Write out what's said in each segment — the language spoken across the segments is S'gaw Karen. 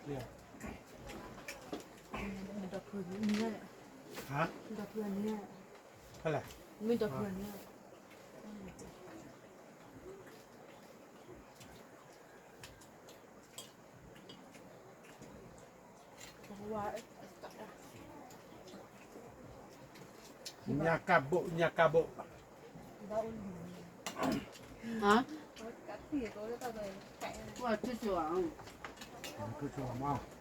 မ့ၢ်ဒီဖုန့ၣ်, ဟါ, ဒီဖုန့ၣ်, ဖဲလဲၣ်, မ့ၢ်ဒီဖုန့ၣ်, ညၣ်ကၣ်ဘိၣ်, ညၣ်ကၣ်ဘိၣ်, ဟါ, ဝဲထူၣ်ဆိၣ်, ထူၣ်ဆိၣ်မး.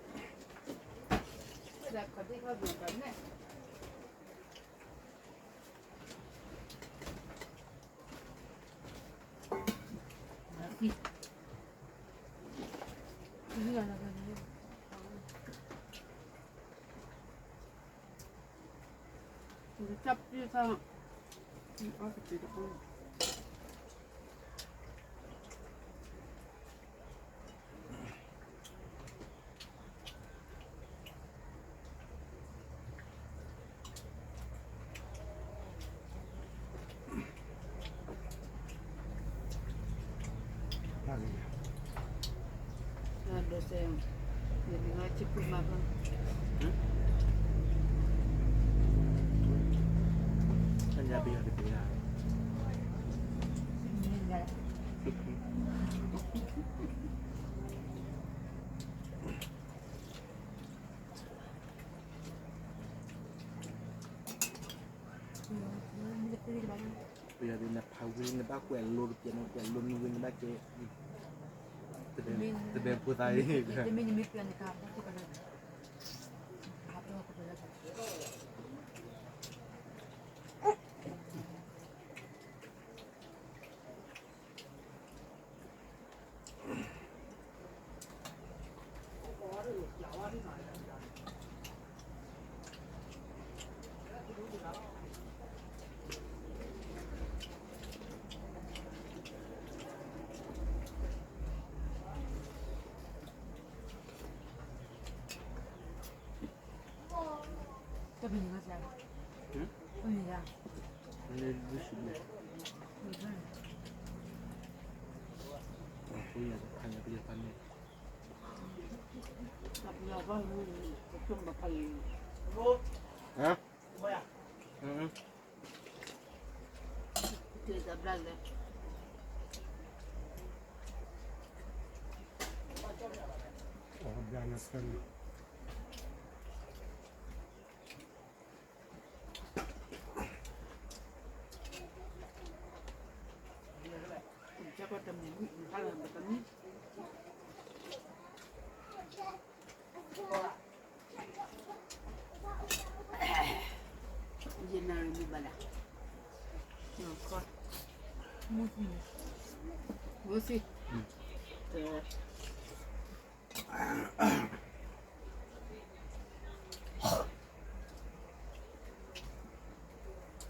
ပယီၤဒ်နဖးဝံၤ နဘၣ်ကွဲးလိတပျဲး နကွဲးလိမံၤဝံၤ နဘၣ်ကဲ, တဘဲဖိသၣ်အံၤ, တမ့ၢ်နမ့ၢ်ပျဲးနကါ, တမံၤ, တမံၤ, ဟါ,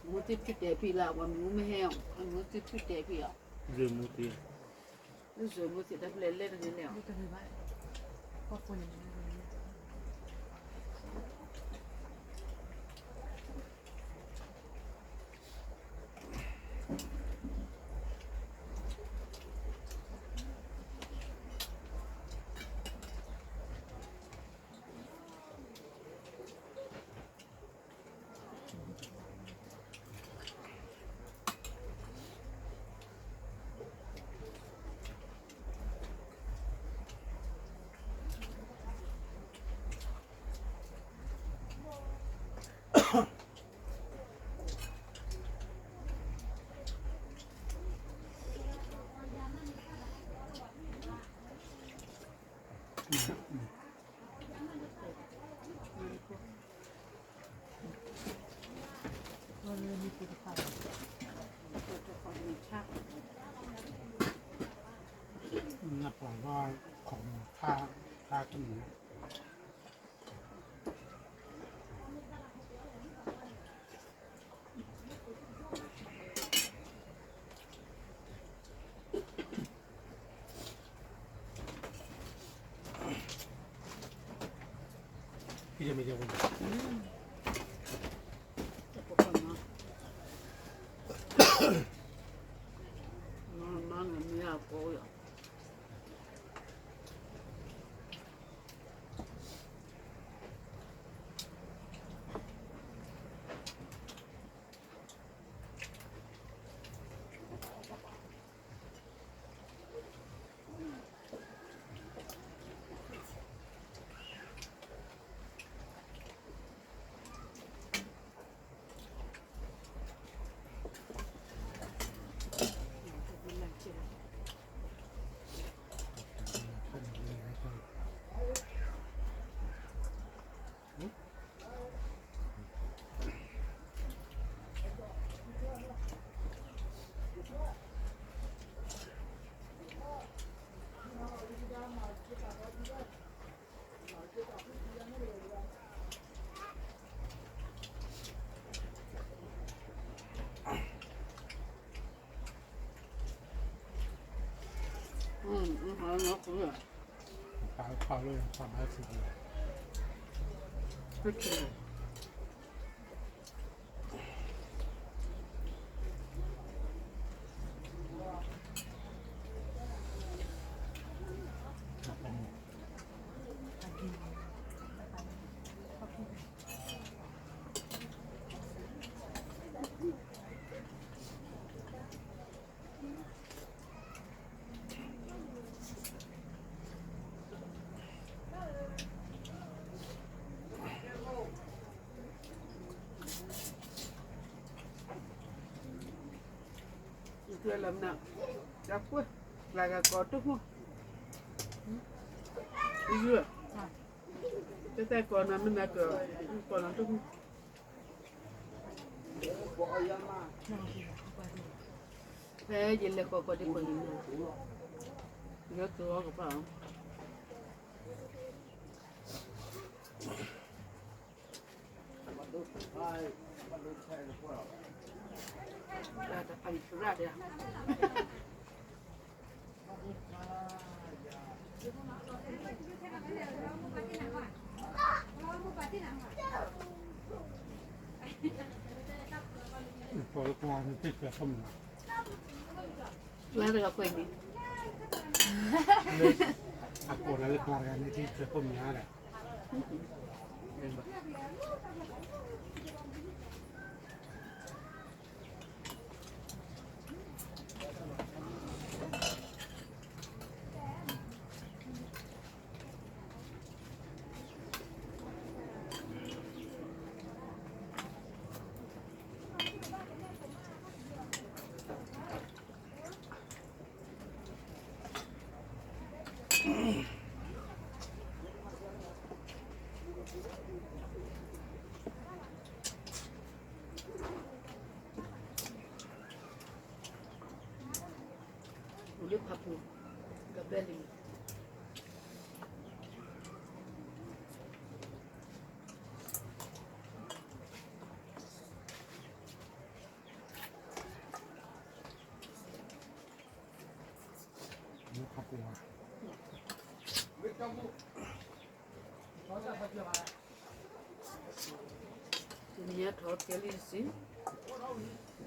မူသ့ၣ်ဖုၣ်တဲဖံးလၢ ပှၤမ့ၢ်မ့ၢ်ဟဲ, မူသ့ၣ်ဖုၣ်တဲဖံးအီၤ, မူသ့ၣ်, မူသ့ၣ်တၢ်ဖျဲၣ်လဲၣ်တဂ့ၤလဲၣ်, နပှၤဘၣ်ခိးမုၢ်ထါ, ထါတမံၤ မၤမၤမ့ၢ်အကိးယၤ, ပာ်ဖျါလၢပာ်ဘၣ်ဆူၣ်က့ၤ လၢမနုၤ တၢ်ကွဲး လၢကကိးတဟူ ယုၢ် တၢ်ကိးနၤမ့ၢ်နၤက ကိးနၤတဟူ ဖဲယလဲၤဃီၤကိးဒံကိးနၤ ယကၠီကပၣ် တၢ်တၢ်ဖးယံၤသရၣ်ဒၣ် ပှၤလၢကျါန့ၣ် တ့ၢ်ဆၢခိၣ်မနၤ လၢတဂၤကွဲးန့ၣ် အကိးနၤလၢကျါတဂၤန့ၣ် တ့ၢ်ဆၢခိၣ်မနၤဒၣ် အိၣ်လၢဖးပူၤ ကဘဲလံ ဖးပူၤ တနံၤအံၤထီၣ်ကဲလံစ့ၢ် ပှၤခီနအီ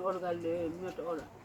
ၣ်တဂၤလၢ မ့ၢ်တအီၣ်လၢၤ